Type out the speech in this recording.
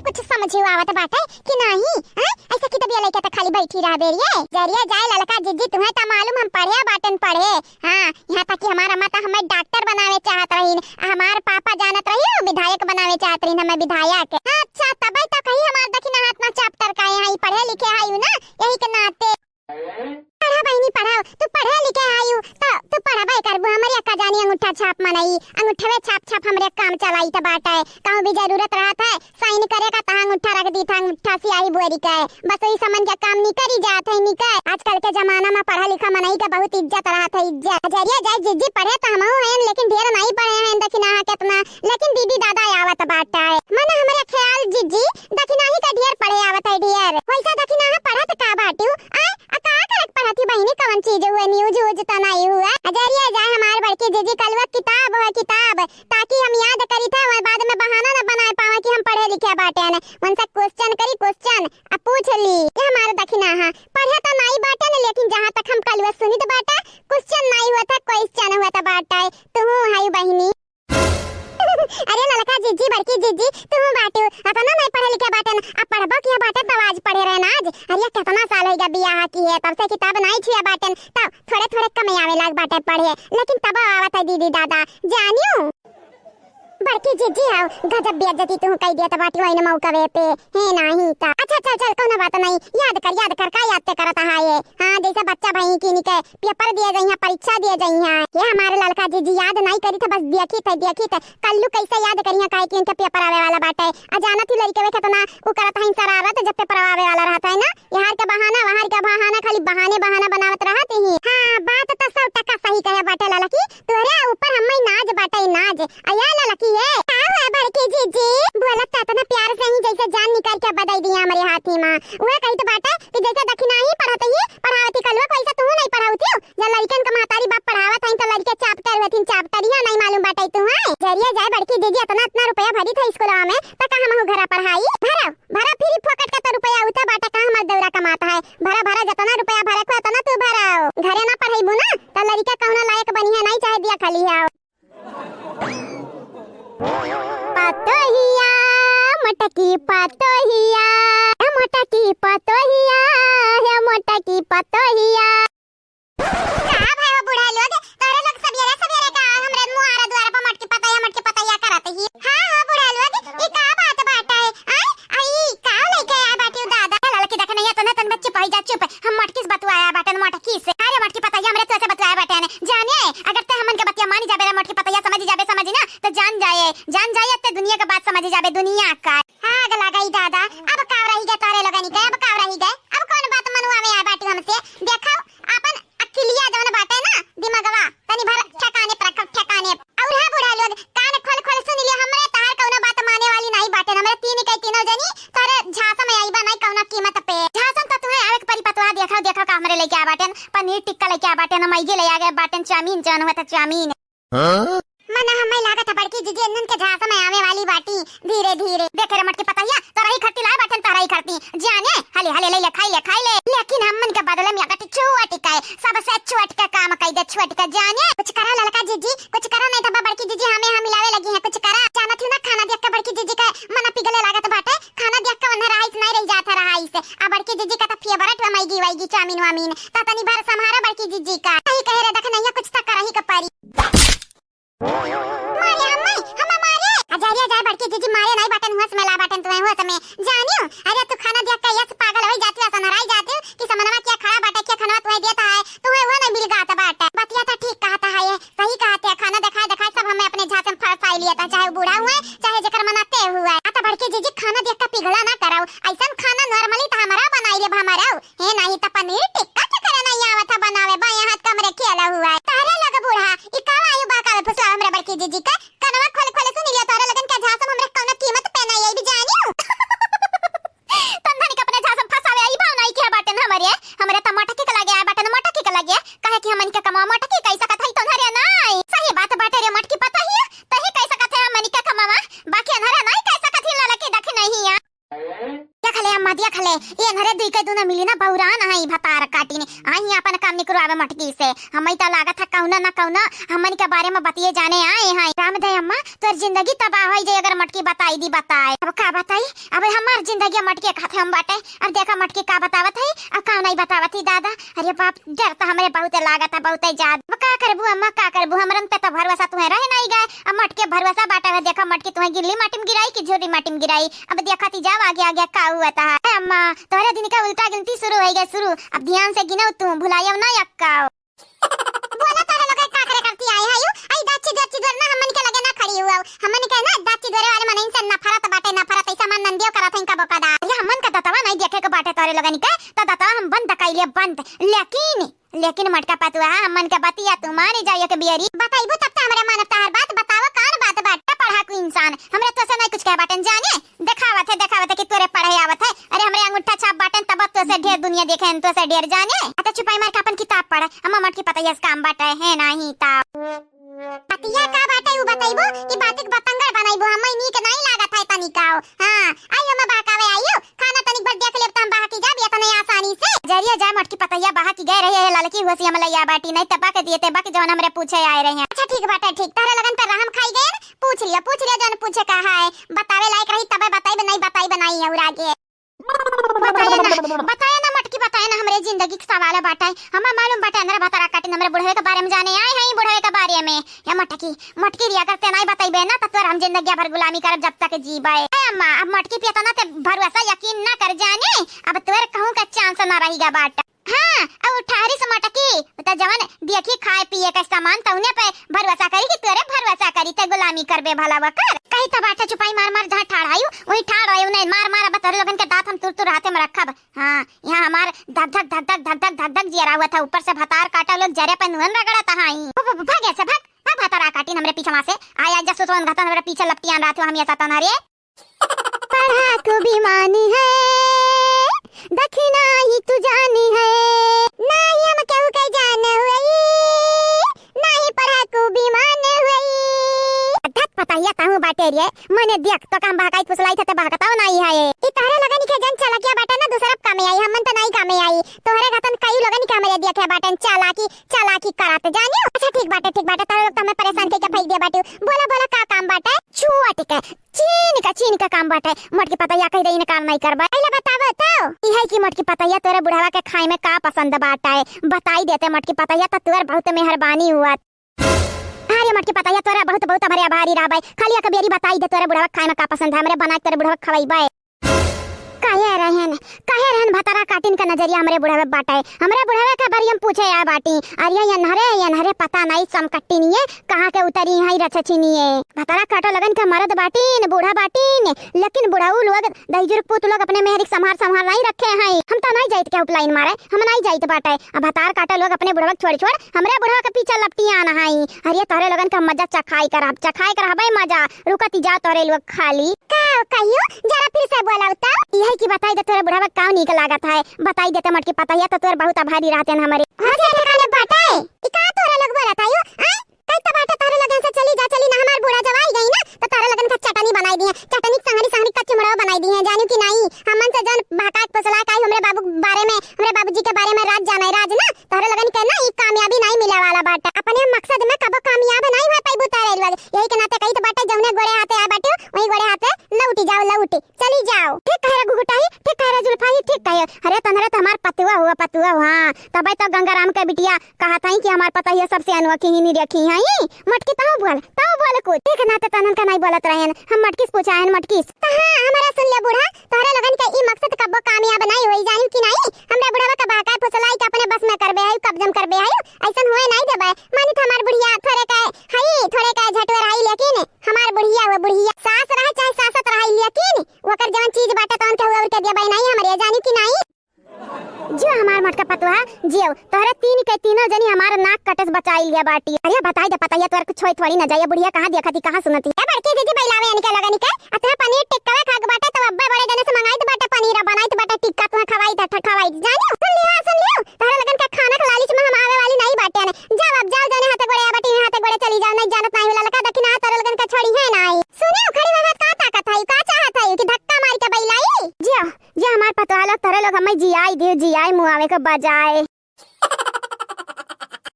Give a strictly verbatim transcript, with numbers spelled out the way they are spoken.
कुछ समझियो आवत बाटे कि नाही? हैं? ऐसे कि तबिया लइके त खाली बैठी रहबे रे। जरिया जाए ललका जिज्जी, तुहें त मालूम हम पढ़े बाटेन पढ़े। हाँ, यहाँ तक कि हमार अम्मा त हमें डॉक्टर बनावे चाहत रहीन, आ हमार पापा जानत रही विधायक बनावे चाहत रहीन हमें विधायक। अच्छा, तबे त कही हमार दखिना हाथ ना चैप्टर का यहाँ पढ़े लिखे आयु ना, यही के नाते। पढ़ा बहिनी पढ़ाओ, तू पढ़े लिखे आयु त तू पढ़बे करबू। हमरे अक्का जानी अंगूठा छाप मनई, अंगूठवे छाप छाप हमरे काम चलाई त बाटे। कहूँ भी जरूरत रहत है साइन करे का, तहाँ अंगूठा रख दी था, अंगूठा सियाही बोरी के। बस वही समन के काम निकरी जात है, निकर। आजकल के जमाना में पढ़ा लिखा मनई के बहुत इज्जत रहत है, इज्जत। जरिया जाए जिज्जी पढ़े त हमहू हैं, लेकिन ढेर नहीं पढ़े हैं, दखिना केतना। लेकिन दीदी दादा आवत बाटे। मन हमरे ख्याल जिज्जी दखिनाही का ढेर पढ़े आवत है, ढेर। वैसा दखिनाहा पढ़त का बाटिउ? आय, आ का करत पढ़त ही बहिनी, कवन चीज हुए, न्यूज उज त नहीं हुआ? अजरिया जाए हमार बड़की जिज्जी, कलुआ किताब हुए, किताब, ताकि हम याद करी थे, वह बाद में बहाना न बनाए पावे कि हम पढ़े लिखे बाटे न। उनसे क्वेश्चन करी, क्वेश्चन, आ पूछ ली कि हमार दखिनाहा पढ़े त नहीं बाटे न, लेकिन जहाँ तक हम कलुआ सुनित बाटे, क्वेश्चन नहीं हुआ था, क्वेश्चन हुआ था बाटे। तू हई बहिनी। अरे ललका जिज्जी, बड़की जिज्जी, तू बाटू, अतना नहीं पढ़े लिखे बाटे न, अब पढ़बो किया बाटे तब आज पढ़े रहे ना आज। अरे केतना साल होइगा बियाह किहे, तब से किताब नहीं छुआ बाटे न, तब थोड़े थोड़े कम आवे लाग बाटे पढ़े, लेकिन तब आवत है दीदी दादा, जानियो। बड़की जिज्जी आओ, गजब बेइज्जती तू कई दिया तब बाटी वही मौकवे पे, है नहीं ता। अच्छा चल चल, कौनो बात नहीं, याद कर, याद कर, का याद ते करत है ये? हाँ, जैसे बच्चा भई की निके पेपर दिए जइहा, परीक्षा दिए जइहा। ये हमारे ललका जिज्जी याद नहीं करी थे, बस देखी थे, देखी थे। कल्लू कैसे याद करिहा, काहे कि इनके पेपर आवे वाला बाटे। आ जाना तू लड़के वे कितना उ करत हईं शरारत, जब पेपर आवे वाला रहत है ना, यहाँ के बहाना, वहाँ के बहाना, खाली बहाने बहाना बनावत रहत ही। हाँ, बात तो सौ टका सही कहे बाटे ललकी, तोरे ऊपर हम्मे नाज बाटे नाज। आ या ललकी ये, का हुआ बड़की जिज्जी? बोलत त इतना प्यार से ही जैसे जान निकाल के बदई दिया हमरे हाथी मा। वह कहित बाटे कि जैसे दखिनाही पढ़त ही, पढ़ावत ही कलुआ, वैसे तू नहीं पढ़ावत ही। जब लड़कन का महतारी बाप पढ़ावत हईं, तो लड़के चापटर हुए थीं, चापटरिया नहीं मालूम बाटे तू, हैं? जरिया जाए बड़की जिज्जी, इतना, इतना रुपया भरी था स्कूलवा में, तो का हमहू घरा पढ़ाई? भरा, भरा, फ्री फोकट का तो रुपया उते बाटे, का हमार दौरा कमात है? भरा, भरा, जितना रुपया भरे को, उतना तू भराओ। घरे ना पढ़ाईबू ना, तो लड़का कौनो लायक बनी है नहीं, चाहे दिया खाली है। पतोहिया, मोटकी पतोहिया, मोटकी पतोहिया, हे मोटकी पतोहिया। का भाई हो बूढ़ा लोग, तोहरे लोग सबेरे सबेरे का हमरे मुहारा द्वार पर मटकी पतैया, मटकी पतैया करत ही? हाँ हो बूढ़ा लोग, ई का बात बाटे? आय, आई का लेके आया बाटी दादा? ललकी देख नहीं, तने तन बच्चे पाई जा, चुप। हम मटकी से बतुआया बाटन, मटकी से। अरे मटकी पतैया, हमरे तो से बतुआया बाटन। जाने, अगर ते हमन के बतिया मानी जाबे रे मटकी पतैया, समझी जाबे, समझी ना, तो जान जाए, जान जाए, ते दुनिया के बात समझी जाबे, दुनिया का। आग लगाई दादा, अब काव रही गए तोहरे लोगनी के, अब काव रही गए, अब कौन बात मनुआ में आया बाटी हमसे? देखो, आपन अकिलिया जौन बाटे ना, दिमगवा, तनी भर ठेकाने पर रखो, ठेकाने। और हाँ बूढ़ा लोग, कान खोल खोल सुन लियो, हमरे तहार कौनो बात माने वाली नहीं बाटे। हमरे तीन के तीनों जनी तोहरे झांसा में आईबा नहीं कौनो कीमत पे। झांसा में तो तुम्हें आवे के परी पतवा, देखो, देखो का हमरे लेके आ बाटेन, पनीर टिक्का लेके आ बाटेन, मैगी ले आ गए बाटेन, चाउमीन जौन हुआ था चाउमीन। हाँ? मना हमें लागत है बड़की जिज्जी इन्हन के झांसा में आवे वाली बाटी धीरे धीरे। देखे रे मटकी पतैया, तोरा ही खरती लाए बाटेन, तोरा ही खरती। जाने, हले हले ले ले, खाई ले, खाई ले। लेकिन हमन के बदले में अगट चुअट के, सबसे चुअट के काम कई दे, चुअट के जाने। कुछ करा ललका जिज्जी, कुछ करा नहीं तो बड़की जिज्जी हमें हम मिलावे लगी है। कुछ करा, जानत हूँ ना खाना देख के बड़की जिज्जी का मन पिघले लागत बाटे। खाना देख के उन्हें रहाइस नहीं रह जात है रहाइस। आ बड़की जिज्जी का तो फेवरेट बा मैगी वैगी, चाउमीन वामीन। तो तनी भर संभारा बड़की जिज्जी का। सही कहे रे, देख नहीं कुछ तो करही के परी। मारे हम्मे, हम्मे मारे। अजय रे अजय, बड़की जिज्जी मारे नहीं बाटेन, होश में ला बाटेन तुम्हें, होश में। जानियो, अरे तू खाना देख के यस पागल होई जाती हो, सनराई जाती हो कि समनवा क्या खड़ा बाटे, क्या खनवा तुम्हें देता है, तुम्हें वो नहीं मिल गात बाटे। बतिया तो ठीक कहता है ये, सही कहते हैं, खाना दिखाए दिखाए सब हमें अपने झांसे में फंसाई लिया था, चाहे वो बूढ़ा हुए, चाहे जेकर मनाते हुए। आ तो बड़की जिज्जी खाना देख के पिघला ना कराओ, ऐसन खाना normally तो हमारा बनाई ले, हमारा। हे नाही त पनीर टिक्का के करे नहीं आवत है बनावे, बाएं हाथ का हमरे खेला हुआ है। तहरे लग बूढ़ा, ई का वायु बहकावे फुसला हमरे बड़की जिज्जी का? कनवा खोल खोल सुन लिया, तोहरे लगन के झांसम हमरे कौनो कीमत पे नहीं आई भी जानियो। तन धनी के अपने झांसम फंसावे आई बाव नहीं के बाटेन हमरे, हमरे त मटकी के लगे आए बाटेन, मटकी के लगे, काहे कि हमन के कमा मटकी कई सकत है तोहरे नहीं। सही बात बाटे रे मटकी पतैया, तही कई सकत है हमन के कमावा, बाकी अनहरे नहीं कई सकत ही ललकी देख नहीं है। देख ले अम्मा, देख ले, ये अनहरे दुई के दुनो मिली ना बौरान है भतार कट। तीन आई ही अपन काम निकरवावे मटकी से। हमई त लागत है कौनो न कौनो हमन के बारे में बतिये जाने आए हैं। राम दे अम्मा, तोर जिंदगी तबाह होई जाई अगर मटकी बताई दी बताए। अब का बताई, अब हमार जिंदगी मटकी के हाथे में बाटे। अब देखा मटकी का बतावत है, अब का नहीं बतावत ही दादा। अरे बाप, डर त हमरे बहुते लागत है, बहुते ज्यादा। अब का करबू अम्मा, का करबू, हमरन पे त भरोसा तुहे रहे नहीं गए। अब मटकी भरोसा बाटे है, देखा मटकी तुहे गिल्ली माटी में गिराई कि झुर्री माटी में गिराई। अब देखा ती जाओ आगे आगे का हुआ था। ए अम्मा, तोहरे दिन का उल्टा गिनती शुरू होई गए, शुरू। अब ध्यान से गिनो तू, भुलायो ना यक्का। बोला तोरे लोग का करे करती आए है यू? आई दाची दाची द्वार ना हमन के लगे ना खड़ी हुआ। हमन के ना दाची द्वारे वाले मनइन से नफरत बाटे, नफरत। ऐसा मन नंदियो करत है इनका बोकादा। अरे हमन का दतवा नहीं देखे के बाटे तोरे लोगन के, तो दतवा हम बंद कइले बंद। लेकिन, लेकिन मटका पतुआ, हमन के बतिया तू मानी जाइए के बियरी। बताइबू तब तो हमरे मानब तहार बात, बतावा कौन बात बाटे पढ़ाकू इंसान। हमरे तो से नहीं कुछ कहे बाटन जाने। देखावत है, देखावत है कि तोरे पढ़े आवत है। अरे, हमरे अंगूठा छाप बाटन, तब तो से ढेर दुनिया देखे हैं, तो से ढेर जाने। अच्छा, चुपाई मार के अपन किताब पढ़, हम मटकी पतैया से काम बाटे है नहीं ता। पतिया का बाटे, उ बताइबो कि बातिक बतंगड़ बनाइबो, हमें नीक नहीं लागत है तनिकाओ। हाँ, आइयो मैं बहकावे आइयो, खाना तनिक भर देख लेब त हम बहकी जाब इतने आसानी से। जरिया जाए मटकी पतैया बहकी गए रहे है ललकी हुआ से हम लैया बाटी, नहीं तबा के दिए ते बाकी जवन हमरे पूछे आए रहे हैं। अच्छा, ठीक बाटे, ठीक, तहरे लगन पर रहम खाई गए, पूछ लिया, पूछ लिया, जौन पूछे का है, बतावे लायक रही तबे बताइब, नहीं बताइब, नहीं और आगे। बताया ना, बताया ना मटकी, बताया ना, हमरे जिंदगी के सवाल बाटे। हमें मालूम बाटे, हमरा भतारा काटिन हमरे बुढ़वे के बारे में जाने आए हैं, बुढ़वे के बारे में। या मटकी, मटकी रिया करते नहीं बताइबे ना, तो तोर हम जिंदगी भर गुलामी करब जब तक जीबे। ए अम्मा, अब मटकी पे इतना ते भरोसा यकीन ना कर जाने, अब तोर कहूँ का चांस ना रहिगा बाटे। हाँ, अउ ठहरी से मटकी, त जवन देखी खाए पिए का सामान, तउने पे भरोसा करी कि तोरे भरोसा करी, ते गुलामी करबे भला वकर। कही त बाटे चुपाई मार मार जहाँ ठाड़ आयु, वहीं ठाड़ आयु नहीं, मार मार अब तोरे लोगन के दांत हम तुर तुर हाथे में रखब। हाँ, यहाँ हमार धक धक धक धक धक धक धक धक जियरा हुआ था, ऊपर से भतार काटा लोग जरे पे नुअन रगड़ा था। हाँ, भाग ऐसे भाग, भाग भतारा काटिन हमरे पीछे वहाँ से, आया जसुसवन घातन हमरे पीछे लपटियान रहा था, हम ये सतन हरे। पढ़ाकू बेईमानी है, दखिना ही तू जानी है। ना ही हम केहू के जान हुई, ना ही पढ़ाकू बेईमान हुई। धत पतैया कहूँ बाटे रे, मने देख तो काम बहकाई फुसलाई थे, ते बहकताओ नहीं है। ई तहरे लगन के जन चला क्या बाटे ना, दूसरा कामे आई, हमन तो नहीं कामे आई। तोहरे घतन कई लोगन के हमरे देखे बाटन चालाकी, चालाकी करत जानियो। अच्छा ठीक बाटे, ठीक बाटे, तहरे लोग तो हमें परेशान कइके फेंक दिया बाटे। बोला, बोला का काम बाटे? छुअट के चीन का, चीन का काम बाटे। मटकी पतैया कह दे, इनकार नहीं करबे। पहले बतावे तो, ई है कि मटकी पतैया तोरे बुढ़वा के खाए में का पसंद बाटे, बताई देते मटकी पतैया, तो तोर बहुत मेहरबानी हुआ। अरे मटकी पतैया, तोरा बहुत, बहुत हमरे आभारी रहबे। खाली एक बेरी बताई दे, तोरे बुढ़वा के खाए में का पसंद है, हमरे बना के तोरे बुढ़वा के खवाइबे। कहे रहन, कहे रहन भतारा काटिन का नजरिया हमरे बुढ़वे बाटे, हमरे बुढ़वे का बारे में पूछे आ बाटी। अरे ये नहरे, ये नहरे पता नहीं समकट्टी निये, कहाँ के उतरी है रछछिनिये। भतारा काटो लगन के मरद बाटीन, बूढ़ा बाटीन, लेकिन बुढ़ऊ लोग दहिजुर पूत लोग अपने मेहरी के संभार संभार नहीं रखे हैं। हम तो नहीं जाइत के उपलाइन मारे, हम नहीं जाइत बाटे। अब भतार काटो लोग अपने बुढ़वा के छोड़ छोड़ हमरे बुढ़वा के पीछे लपटियान हैं। अरे तोहरे लोगन का मजा चखाई करब, चखाई करबे मजा। रुकती जा तोहरे लोग खाली। का कहियो? जरा फिर से बोलाओ तो। यही की बताई दे तोरे बुढ़वा का नीक लागत है। बताई देते मटकी पतैया तो तोर बहुत आभारी रहते हैं हमरे। हाँ से ठिकाने बाटे। ई का तोरे लोग बोलत आयो? आय? कई तो बाटे तोरे लोगन से चली जा, चली ना, हमार बूढ़ा जब आई गई ना, तो तोरे लोगन का चटनी बनाई दिए। चटनी संगरी संगरी कच्ची मुड़वा बनाई दिए। जानू कि नहीं? हमन से जौन बहकात फुसला काई हमरे बाबू के बारे में, हमरे बाबूजी के बारे में राज जाने, राज ना, तोहरे लोगन के ना ई कामयाबी नहीं मिले वाला बाटे। अपने मकसद में कबो कामयाब नहीं हो पाइबू तोहरे लोग। यही के नाते कही तो बाटे, जौने गोड़े हाथे आ बाटे, वही गोड़े हाथे लौटी जाओ, लौटी चली जाओ। ठीक कहे रे गुगुटाही, ठीक कहे रे जुल्फाही, ठीक कहे। अरे तनरे तो हमार पतुआ हुआ, पतुआ हुआ। तबे तो गंगाराम के बिटिया कहत हई कि हमार पतोहिया सबसे अनोखी ही निरखी हई। मटकी तहु बोल, तहु बोल कुछ। ठीक नाते तनन का नहीं बोलत रहन। हम मटकी से पूछा हन, मटकी से। तो हाँ, हमारा सुन ले बूढ़ा, तोहरे लोगन के ई मकसद कब्बो कामयाब नहीं होई, जानियो कि नहीं? हमरा बुढ़वा के बहकाए फुसलाई के अपने बस में करबे है, कब्जम करबे है, ऐसन होए नहीं देबे। मानी तो हमार बुढ़िया थोड़े का हई, थोड़े का झटुआ रही, लेकिन हमार बुढ़िया हुआ बुढ़िया, सास रहे चाहे सासत रही, लेकिन ओकर जवन चीज बाटे तवन के हुआ उनके देबे नहीं हमरे, जानियो कि नहीं? जो हमार मटका पतुआ, जियो, तोहरे तीन के तीनों जनी हमार नाक कटे से बचाई लिया बाटी। अरे बताई दे पतैया, तोहर कुछ होई थोड़ी ना जाइए, बुढ़िया कहाँ देखती, कहाँ सुनती। ए बड़की दीदी, बैलावे इनके लगन के, अतना पनीर टिक्का खा के बाटे, तो अब्बे बड़े जने से मंगाई तो बाटे पनीर, बनाई तो बाटे टिक्का, तुम्हें खवाई था, खवाई। जानियो, सुन लियो, सुन लियो, तोहरे लगन के खाना के लालच में हम आवे वाली नहीं बाटे ने। जाओ अब जाओ, जने हाथे गोड़े आ बाटी, हाथे गोड़े चली जाओ, नहीं जानत नहीं होला, लगा दखिना तोहरे लगन के छोड़ी है नहीं। सुनियो, खड़ी बात का ताकत है, का चाहत है कि धक्का मार के बैलाई? जियो, ये हमार पतोहा लोग, तोरे लोग हमें जियाई दियो, जियाई मुआवे के बजाय।